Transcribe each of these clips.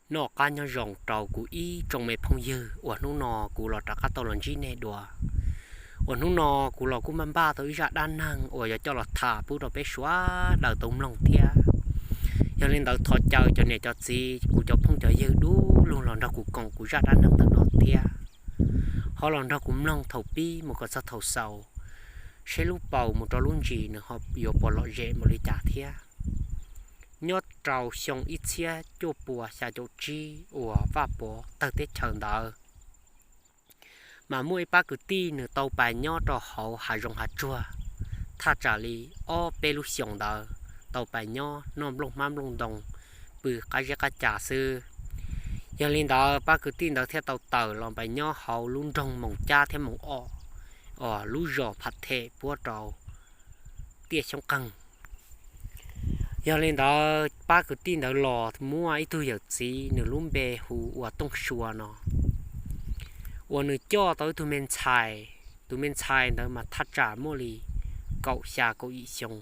Noj qab nyob zoo rau kuv ib tsoom me phooj ywg uas hnub no kuv los rov qab tau los ntsib nej dua. Uas hnub no kuv los kuj npaj npaj tau ib zaj dab neeg uas yuav coj los tham pub rau peb sawv daws tau mloog thiab. Yog li ntawd thov caw cov niam cov txiv kuv cov phooj cov ywg dub lug los nrog kuv koom kuv zaj dab neeg ntawm no thiab. Ho los nrog kuv mloog thaum pib mus kom txog thaum xaus, seb lub paus mus rau lub ntsis nws ho yuav puas lom zem mus li cas thiab. Nyob rau xyoo ib txhiab cuaj pua xya caum tsib uas Vaj Pov tawg teb chaws ntawd, mas muaj ib pab kwv tij nws tau pais nyob rau hauv hav zoov hav tsuag thaj tsam li ob peb lub xyoos ntawd, tau pais nyob noj nplooj hmab nplooj ntoo, pw qab zeb qab ca xwb. Yog li ntawd pab kwv tij ntawd thiaj tau tawm los pais nyob hauv lub nroog Moos Cab thiab Moos Os, lub zos Phav Them puab rau tiaj Xyoob Qeeg. Yog li ntawd pab kwv tij ntawd los muaj ib tug yawm txiv nws lub npe hu ua Tooj Sua no, uas nws coj tau ib tug me ntxhais. Tus me ntxhais ntawd mas thaj tsam muaj li kaum xya kaum yim xyoo.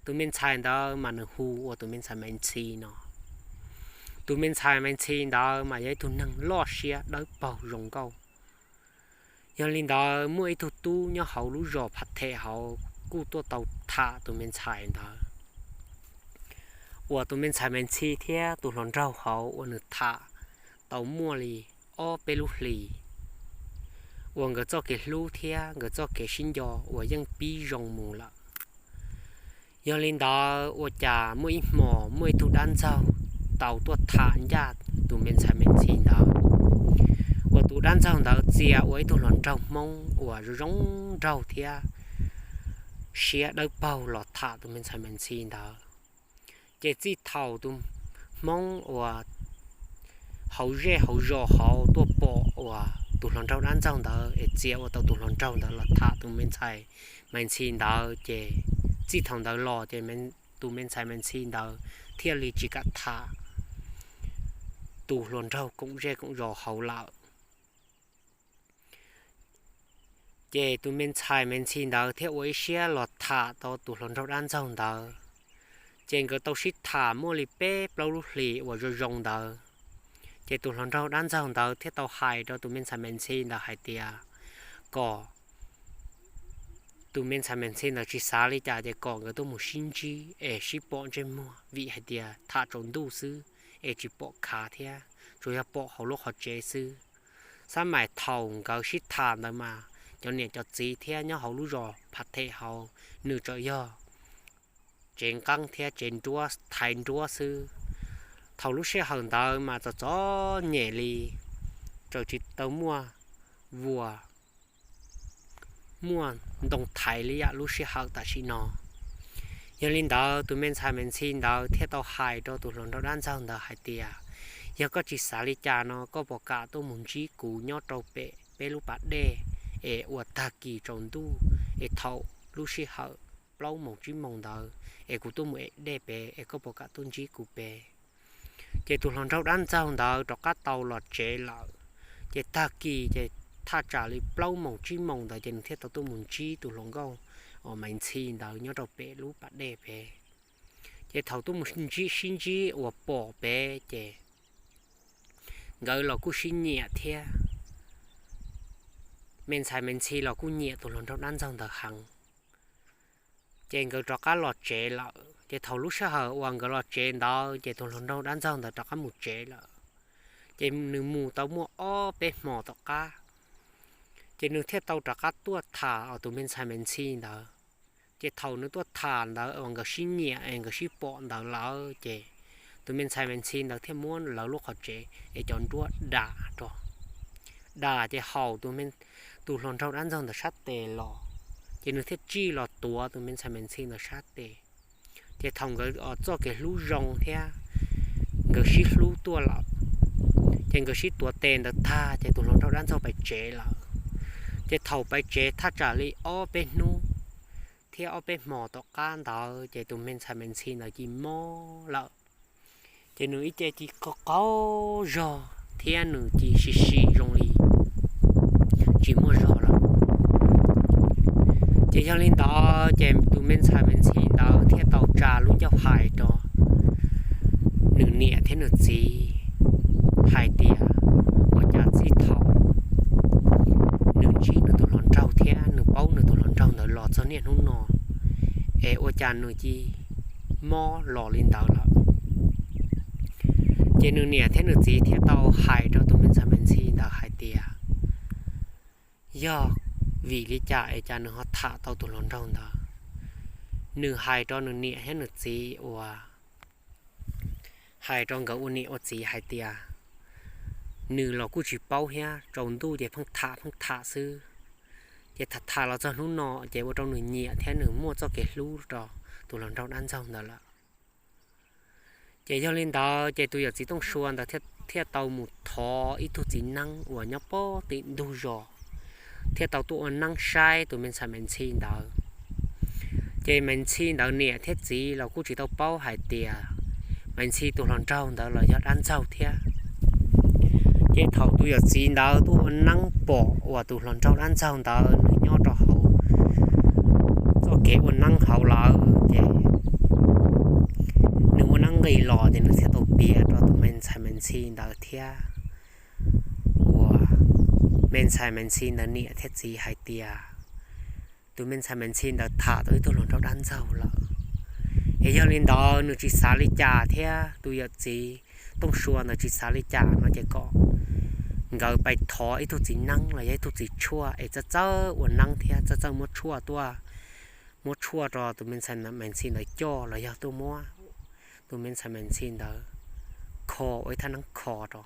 Tus me ntxhais ntawd mas nws hu ua tus me ntxhais Maiv Ntxhi no. Tus me ntxhais Maiv Ntxhi ntawd mas yog ib tug neeg loj siab dawb paug zoo nkauj. Yog li ntawd muaj ib tug tub nyob hauv lub zos Phav Them hauv kuj tuaj tau tham tus me ntxhais ntawd, uas tus me ntxhais Maiv Ntxhi thiab tus hluas nraug hauv uas nws tham tau muaj li ob peb lub hlis, uas nkawd txoj kev hlub thiab nkawd txoj kev sib nco uas yeej pib zoo mus lawm. Yog li ntawd ua cas muaj ib hmos muaj ib tug dab ntxaug tau tuaj tham ncaj tus me ntxhais Maiv Ntxhi ntawd, uas tus dab ntxaug ntawd txia ua ib tug hluas nraug Hmoob uas zoo zoo nraug thiab siab dawb paug los tham tus me ntxhais Maiv Ntxhi ntawd. Ces txij thaum tus Hmoob uas hauv zej hauv zos hauv tuaj pom uas tus hluas nraug dab ntxaug ntawd es txia ua tau tus hluas nraug ntawd los tham tus me ntxhais Maiv Ntxhi ntawd, ces txij thaum ntawd los ces tus me ntxhais Maiv Ntxhi ntawd thiaj li tsis kam tham tus hluas nraug koom zej koom zos hauv lawm. Ces tus me ntxhais Maiv Ntxhi ntawd thiaj ua ib siab los tham tau tus hluas nraug dab ntxaug ntawd. Ces nkawd tau sib tham muaj li peb plaub lub hlis uas zoo zoo ntawd, ces tus hluas nraug dab ntxaug ntawd thiaj tau hais rau tus me ntxhais Maiv Ntxhi ntawd hais tias kom tus me ntxhais Maiv Ntxhi ntawd tsis xav li cas ces kom nkawd tuaj mus sib ntsib es sib pom ntsej muag, vim hais tias tham tsaus ntuj xwb es tsis pom khav thiab, tsuas yog pom hauv lub qhov tsev xwb. Xab mais thaum nkawd sib tham ntawd mas cov niam cov txiv thiab nyob hauv lub zos Phav Them hauv nws tsuas yog tsev nqeeb thiab tsev nruab thaiv nruab xwb. Thaum lub sij hawm ntawd mas txom txom nyem li, tseem tsis tau muaj vuas muaj ntoo thaiv li yam lub sij hawm tam sim no. Yog li ntawd tus me ntxhais Maiv Ntxhi ntawd thiaj tau hais rau tus hluas nraug dab ntxaug ntawd hais tias, yog koj tsis xav li cas no koj puas kam tuaj mus ntsib kuv nyob rau pem peb lub pas dej es ua tag kis tsaus ntuj es thaum lub sij hawm plaub moos tsib moos ntawd es kuv tuaj mus ev dej pem es koj puas kam tuaj ntsib kuv pem? Ces tus hluas nraug dab ntxaug ntawd rov qab tau los tsev lawm. Ces tag kis ces thaj tsam li plaub moos tsib moos ntawd ces nws thiaj tau tuaj mus ntsib tus hluas nkauj uas Maiv Ntxhi ntawd nyob rau pem lub pas dej pem. Ces thaum tuaj mus ntsib sib ntsib uas pom pem ces nkawd los kuj sib nyiam thiab. Me ntxhais Maiv Ntxhi los kuj nyiam tus hluas nraug dab ntxaug ntawd heev. Ces nkawd rov qab los tsev lawm. Ces thaum lub sij hawm uas nkawd los tsev ntawd ces tus hluas nraug dab ntxaug ntawd rov qab mus tsev lawm. Ces nws mus tau muaj ob peb hmos tom qab, ces nws thiaj tau rov qab tuaj tham tus me ntxhais Maiv Ntxhi ntawd. Ces thaum nws tuaj tham ntawd uas nkawd sib nyiam es nkawd sib pom ntawd lawm ces tus me ntxhais Maiv Ntxhi ntawd thiaj muab lawv lub qhov tsev es cov nruab dam rau, dam ces haum tus hluas nraug dab ntxaug ntawd sab tes los, ces nws thiaj tsij los tuav tus me ntxhais Maiv Ntxhi ntawd sab tes. Ces thaum nkawd txoj kev hlub zoo thiab nkawd sib hlub tuaj lawm, ces nkawd sib tuav tes ntawd tag ces tus hluas nraug dab ntxaug pais tsev lawm. Ces thaum pais tsev thaj tsam li ob peb hnub thiab ob peb hmos tom qab ntawd ces tus me ntxhais Maiv Ntxhi ntawd cia li mob lawm. Ces nws ib ce cia li qaug qaug zog thiab nws cia li sim sim zoo li tsis muaj zog lawm. Ces yog li ntawd ces tus me ntxhais Maiv Ntxhi ntawd thiaj tau tsa lub ncauj hais rau nws niam thiab nws txiv, hais tias ua cas txij thaum nws ntsib nws tus hluas nraug thiab nws paub nws tus hluas nraug ntawd los txog niaj hnub no, es ua cas nws cia mob los li ntawd lawm. Ces nws niam thiab nws txiv thiaj tau hais rau tus me ntxhais Maiv Ntxhi ntawd hais tias, yog vim li cas es cas nws ho tham tau tus hluas nraug ntawd. Nws hais rau nws niam thiab nws txiv uas, hais rau nkawd ua niam ua txiv hais tias, nws los kuj tsis paub thiab, tsaus ntuj ces pheej tham pheej tham xwb. Ces tham tham los txog hnub no ces ua rau nws nyiam thiab nws muaj txoj kev hlub rau tus hluas nraug dab ntxaug ntawd lawm. Ces yog li ntawd ces tus yawm txiv Tooj Sua ntawd thiaj tau mus thov ib tug txiv neeb uas nyob pem tim ntug zos, thiaj tau tuaj ua neeb saib tus me ntxhais Maiv Ntxhi ntawd. Ces Maiv Ntxhi ntawd niam thiab txiv los kuj tsis tau paub hais tias Maiv Ntxhi tus hluas nraug ntawd los yog dab ntxaug thiab. Ces thaum tus yawm txiv ntawd tuaj ua neeb pom uas tus hluas nraug dab ntxaug ntawd nws nyob rau hauv txoj kev ua neeb hauv lawm ces nws ua neeb nqis los ces nws thiaj tau piav rau tus me ntxhais Maiv Ntxhi ntawd thiab uas me ntxhais Maiv Ntxhi ntawd niam thiab txiv hais tias tus me ntxhais Maiv Ntxhi ntawd tham tau ib tug hluas nraug dab ntxaug lawm. Es yog li ntawd nws tsis xav li cas thiab tus yawm txiv Tooj Sua ntawd tsis xav li cas no ces kom nkawd pais thov ib tug txiv neeb los yog ib tug txiv tshuaj es txawj txawj ua neeb thiab txawj txawj muab tshuaj tuaj, muab tshuaj rau tus me ntxhais Maiv Ntxhi ntawd coj los yog tuaj muab tus me ntxhais Maiv Ntxhi ntawd kho ua ib thaj neeb kho rau.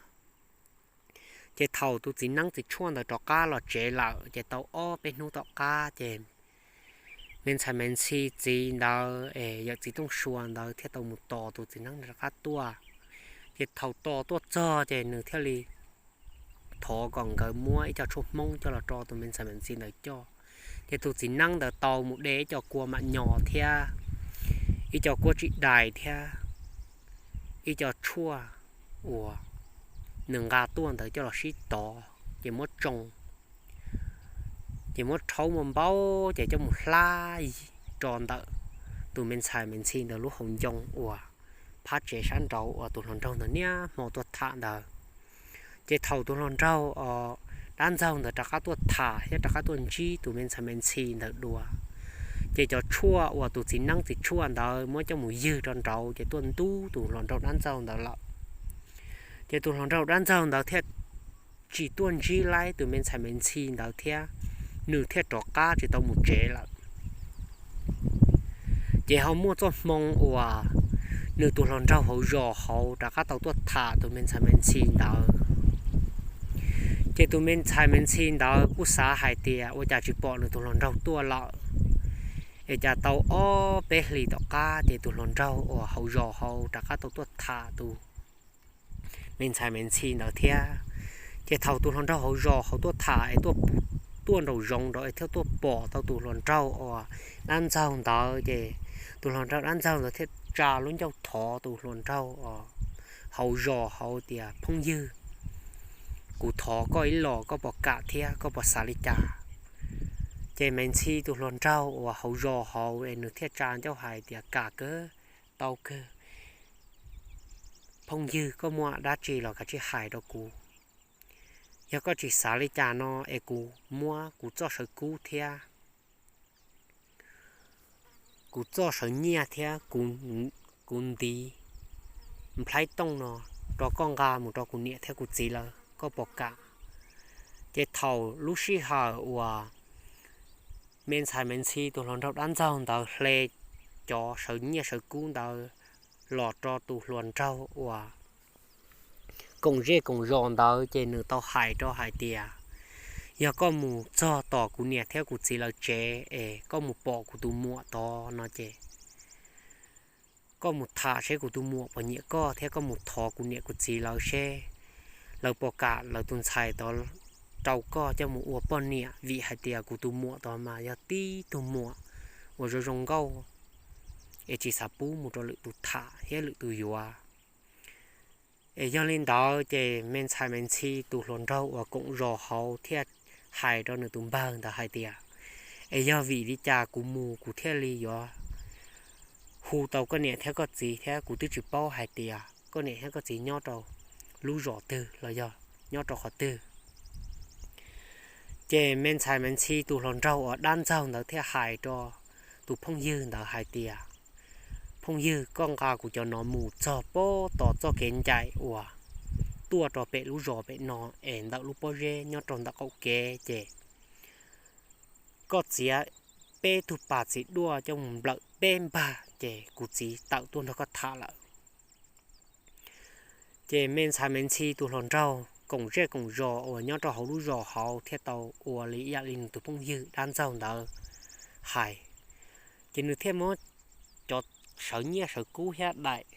Ces thaum tus txiv neeb txiv tshuaj ntawd rov qab los tsev lawm ces tau ob peb hnub tom qab ces me ntxhais Maiv Ntxhi txiv ntawd es yawm txiv Tooj Sua ntawd thiaj tau mus tos tus txiv neeb rov qab tuaj. Ces thaum tos tuaj txog ces nws thiaj li thov kom nkawd muab ib co tshuaj Hmoob coj los rau tus me ntxhais Maiv Ntxhi ntawd coj. Ces tus txiv neeb ntawd tau mus de ib co kua mam nyos thiab ib co kuab tsij dais thiab ib co tshuaj uas nws nqa tuaj ntawd coj los sib tov ces muab tsoo, ces muab rhaub muab npaub ces coj mus hlab rau ntawm tus me ntxhais Maiv Ntxhi ntawd lub hauv ncoo uas phab tsev sab nraud uas tus hluas nraug ntawd niaj hmo tuaj tham ntawd. Ces thaum tus hluas nraug dab ntxaug ntawd rov qab tuaj tham thiab rov qab tuaj ntsib tus me ntxhais Maiv Ntxhi ntawd dua, ces cov tshuaj uas tus txiv neeb txiv tshuaj ntawd muab coj mus ywg rau nraud ces tuaj ntub tus hluas nraug dab ntxaug ntawd lawm. Ces tus hluas nraug dab ntxaug ntawd thiaj tsis tuaj ntsib laib tus me ntxhais Maiv Ntxhi ntawd thiab, nws thiaj rov qab tsis tau mus tsev lawm. Ces ho muaj txoj hmoo uas nws tus hluas nraug hauv zos hauv rov qab tau tuaj tham tus me ntxhais Maiv Ntxhi ntawd. Ces tus me ntxhais Maiv Ntxhi ntawd kuj xav hais tias ua cas tsis pom nws tus hluas nraug tuaj lawm. Es cas tau ob peb hlis tom qab ces tus hluas nraug uas hauv zos hauv rov qab tau tuaj tham tus me ntxhais Maiv Ntxhi ntawd thiab. Ces thaum tus hluas nraug hauv zos hauv tuaj tham es tuaj nraum zoov nraud es thiaj tuaj pom tau tus hluas nraug uas dab ntxaug ntawd ces tus hluas nraug dab ntxaug ntawd thiaj tsa lub ncauj thov tus hluas nraug uas hauv zos hauv tias, phooj ywg, kuv thov koj ib los koj puas kam thiab koj puas xav li cas? Ces Maiv Ntxhi tus hluas nraug uas hauv zos hauv es nws thiaj tsa ncauj hais tias, kam kawg, tau kawg. Phooj ywg, koj muaj dab tsi los kav tsij hais rau kuv. Yog koj tsis xav li cas no es kuv muab kuv txoj sawv kub thiab kuv txoj sawv nyiaj thiab kuv ntiv nplhaib tooj no rau koj nqa mus rau kuv niam thiab kuv txiv lawv, koj puas kam? Ces thaum lub sij hawm uas me ntxhais Maiv Ntxhi tus hluas nraug dab ntxaug ntawd hle cov sawv nyiaj sawv kub ntawd los rau tus hluas nraug uas koom zej koom zos ntawd ces nws tau hais rau hais tias, yog koj mus txog tom kuv niam thiab kuv txiv lawv tsev es koj mus pom kuv tus muam tod no ces koj mus tham seb kuv tus muam puas nyiam koj thiab koj mus thov kuv niam kuv txiv lawv seb lawv puas kam lawv tus ntxhais tod rau koj coj mus ua poj niam, vim hais tias kuv tus muam tod mas yog tib tug muam uas zoo zoo nkauj es tsis xav pub mus rau lwm tus tham thiab lwm tus yuav. Es yog li ntawd ces me ntxhais Maiv Ntxhi tus hluas nraug uas koom zos hauv thiaj hais rau nws tus npawg ntawd hais tias, es yog vim li cas kuv mus kuv thiaj li yuav hu tau koj niam thiab koj txiv thiab kuv twb tsis paub hais tias koj niam thiab koj txiv nyob rau lub zos twg los yog nyob rau qhov twg. Ces me ntxhais Maiv Ntxhi tus hluas nraug uas dab ntxaug ntawd thiaj hais rau tus phooj ywg ntawd hais tias, phooj ywg, koj nqa kuv cov no mus txog pob tom txoj kev ncaim uas tuaj rau pem lub zos pem no es ntawm lub pob zeb nyob rau ntawm qaum kev ces koj txiav peb tug pas txiv duaj coj mus nplawm peb npag ces kuv txiv tawm tuaj nrog koj tham lawm. Ces me ntxhais Maiv Ntxhi tus hluas nraug koom zej koom zos uas nyob rau hauv lub zos hauv thiaj tau ua li ib yam li nws tus phooj ywg dab ntxaug ntawd hais. Ces nws thiaj muab cov sawv nyiaj sawv kub thiab daim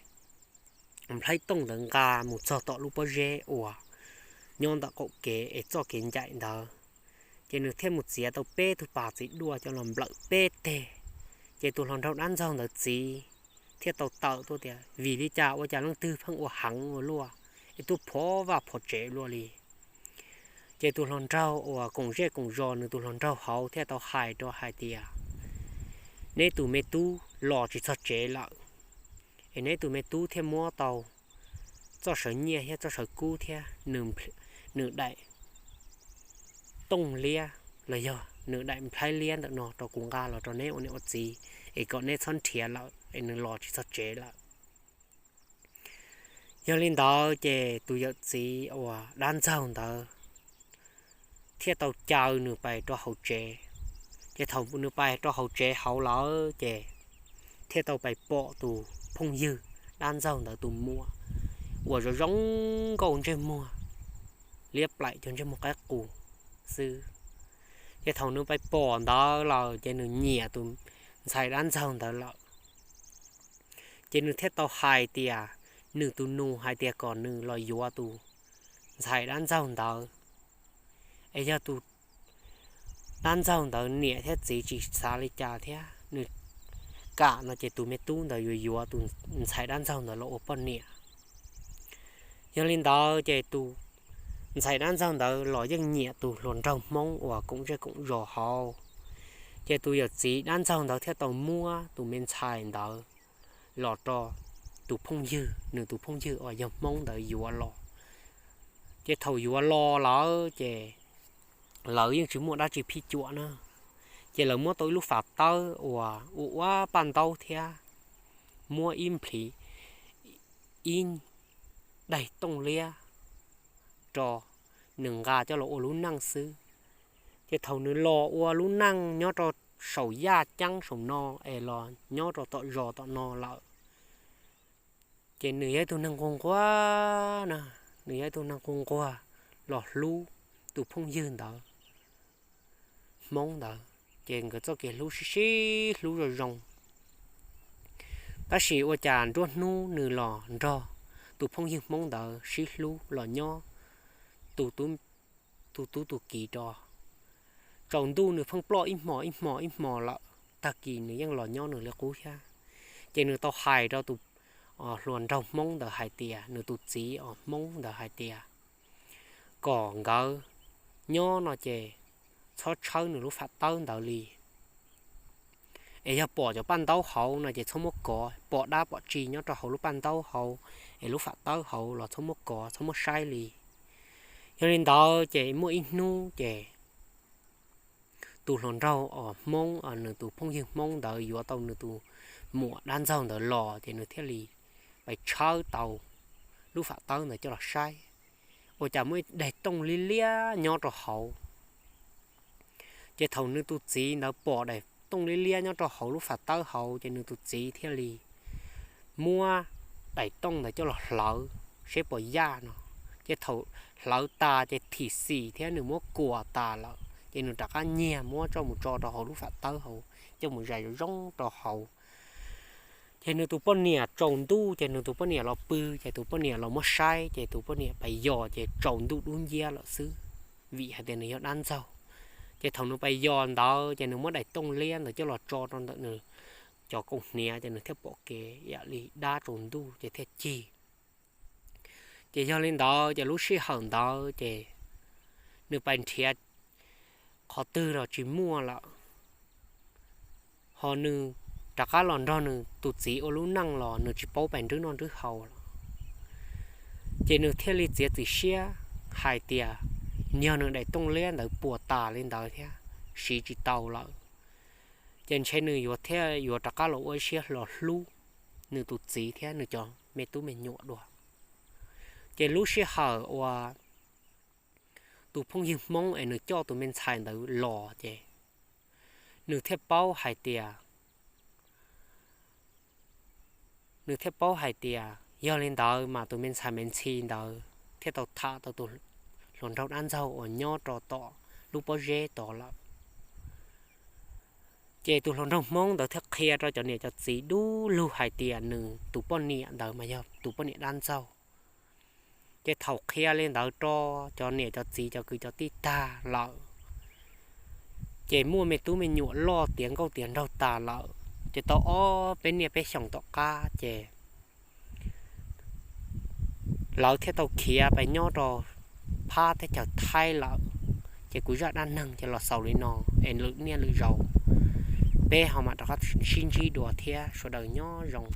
nplhaib tooj ntawd nqa mus txog tom lub pob zeb uas nyob ntawm qaum kev es txoj kev ncaim ntawd. Ces nws thiaj mus txiav tau peb tug pas txiv duaj coj los nplawm peb teg. Ces tus hluas nraug dab ntxaug ntawd txiv thiaj tau tawm tuaj tias, vim li cas ua cas leej twg pheej ua heev ua luaj es tuaj phov vaj phov tsev luaj li. Ces tus hluas nraug uas koom zej koom zos nws tus hluas nraug hauv thiaj tau hais rau hais tias, neb tus me tub los tsis txog tsev lawm, es neb tus me tub thiaj muab tau txoj sawv nyiaj thiab txoj sawv kub thiab nws daim tooj liab los yog nws daim nplhaib liab ntawm no rau kuv nqa los rau neb ua niam ua txiv, es kom neb txhob nrhiav lawm es nws los tsis txog tsev lawm. Yog li ntawd ces tus yawm txiv uas dab ntxaug ntawd thiaj tau caw nws pais rau hauv tsev. Ces thaum nws pais rau hauv tsev hauv lawm ces thiaj tau pais pom tus phooj ywg dab ntxaug ntawd tus muam uas zoo zoo nkauj ntsej muag liab plaim cov ntsej muag qaib qus xwb. Ces thaum nws pais pom ntawd lawm ces nws nyiam tus ntxhais dab ntxaug ntawd lawm. Ces nws thiaj tau hais tias, nws tus nus hais tias kom nws los yuav tus ntxhais dab ntxaug ntawd. Es yog tus dab ntxaug ntawd niam thiab txiv tsis xav li cas thiab nws kam no ces tus me tub ntawd yuav yuav tus ntxhais dab ntxaug ntawd los ua poj niam. Yog li ntawd ces tus ntxhais dab ntxaug ntawd los yeej nyiam tus hluas nraug Hmoob uas koom zej koom zos hauv. Ces tus yawm txiv dab ntxaug ntawd thiaj tau muab tus me ntxhais ntawd los rau tus phooj ywg, nws tus phooj ywg uas yog Hmoob ntawd yuav los. Ces thaum yuav los lawm ces lawv yeej tsis muaj dab tsi phij cuam na. Ces lawv muab tau ib lub fam tawb uas ua ua paj ntaub thiab muab ib nplhiv ib daim tooj liab rau nws nqa coj los ua lub neej xwb. Ces thaum nws los ua lub neej nyob rau saum yaj ceeb saum no es los nyob rau tom zos tom no lawm, ces nws yog ib tug neeg nquag nquag na, nws yog ib tug neeg nquag nquag los hlub tus phooj ywg ntawd, Hmoob ntawd, ces nkawd txoj kev hlub sib sib hlub zoo zoo. Tab sis ua cas nruab hnub nws los nrog tus phooj ywg Hmoob ntawd sib hlub los nyob tus tub tus kiv rau. Tsaus ntuj nws pheej ploj ib hmos ib hmos ib hmos lawm, tag kis nws yeej los nyob nws li qub thiab. Ces nws tau hais rau tus hluas nraug Hmoob ntawd hais tias, nws tus txiv uas Hmoob ntawd hais tias, kom nkawd nyob no ces txhob tshawb nws lub fam tawb ntawd li. Es yog pom cov paj ntaub hauv no ces txhob muab kov, pom dab pom tsi nyob rau hauv lub paj ntaub hauv es lub fam tawb hauv los txhob muab kov txhob muab saib li. Yog li ntawd ces muaj ib hnub ces tus hluas nraug uas Hmoob, nws tus phooj ywg Hmoob ntawd yuav tau nws tus muam dab ntxaug ntawd los ces nws thiaj li pais tshawb tau lub fam tawb ntawd coj los saib, ua cas muaj ib daim tooj liab liab nyob rau hauv. Ces thaum nws tus txiv ntawd pom daim tooj liab liab nyob rau hauv lub fam tawb hauv ces nws tus txiv thiaj li muab daim tooj ntawd coj los hlawv seb puas yaj no. Ces thaum hlawv tas ces thim xim thiab nws muab kuam tas lawm ces nws rov qab nyiag muab coj mus tso rau hauv lub fam tawb hauv, coj mus zais zoo zoo rau hauv. Ces nws tus poj niam tsaus ntuj ces nws tus poj niam los pw, ces tus poj niam los muab saib ces tus poj niam pais yos ces tsaus ntuj dub nciab lawm xwb, vim hais tias nws yog dab ntxaug. Ces thaum nws pais yos ntawd ces nws muab daim tooj liab ntawd coj los tso rau ntawm nws cov kaum hniav ces nws thiaj pom kev ib yam li dab tsaus ntuj ces thiaj cig. Ces yog li ntawd ces lub sij hawm ntawd ces nws pais nrhiav qhov twg los tsis muaj lawm. Ho nws rov qab los nrog nws tus txiv ua lub neej los nws tsis paub pais nrhiav noj nrhiav haus lawm. Ces nws thiaj li txiav txim siab hais tias yog nws daim tooj liab ntawd puas tas li ntawd thiab siv tsis tau lawm, ces ntshe nws yuav thiaj yuav rov qab los ua siab hlo hlub nws tus txiv thiab nws cov me tub me nyuam dua. Ces lub sij hawm uas tus phooj ywg Hmoob es nws coj tus me ntxhais ntawd los ces nws thiaj paub hais tias nws thiaj paub hais tias yog li ntawd mas tus me ntxhais me ntxhi ntawd thiaj tau tham tau tus hluas nraug dab ntxaug uas nyob rau tom lub pob zeb tod lawm. Ces tus hluas nraug Hmoob ntawd thiaj qhia rau cov niam cov txiv dub lug hais tias nws tus poj niam ntawd mas yog tus poj niam dab ntxaug. Ces thaum qhia li ntawd rau cov niam cov txiv cov kwv cov tij tag lawm, ces muaj me tub me nyuam loj tiav nkauj tiav nraug tas lawm, ces tau ob peb niaj peb xyoos tom qab ces lawv thiaj tau khiav pais nyob rau phab teb chaws Thaib lawm. Ces kuv zaj dab neeg ces los xaus li no, es lwm niaj lwm zaus peb ho mam rov qab sib ntsib dua thiab, sawv daws nyob zoo.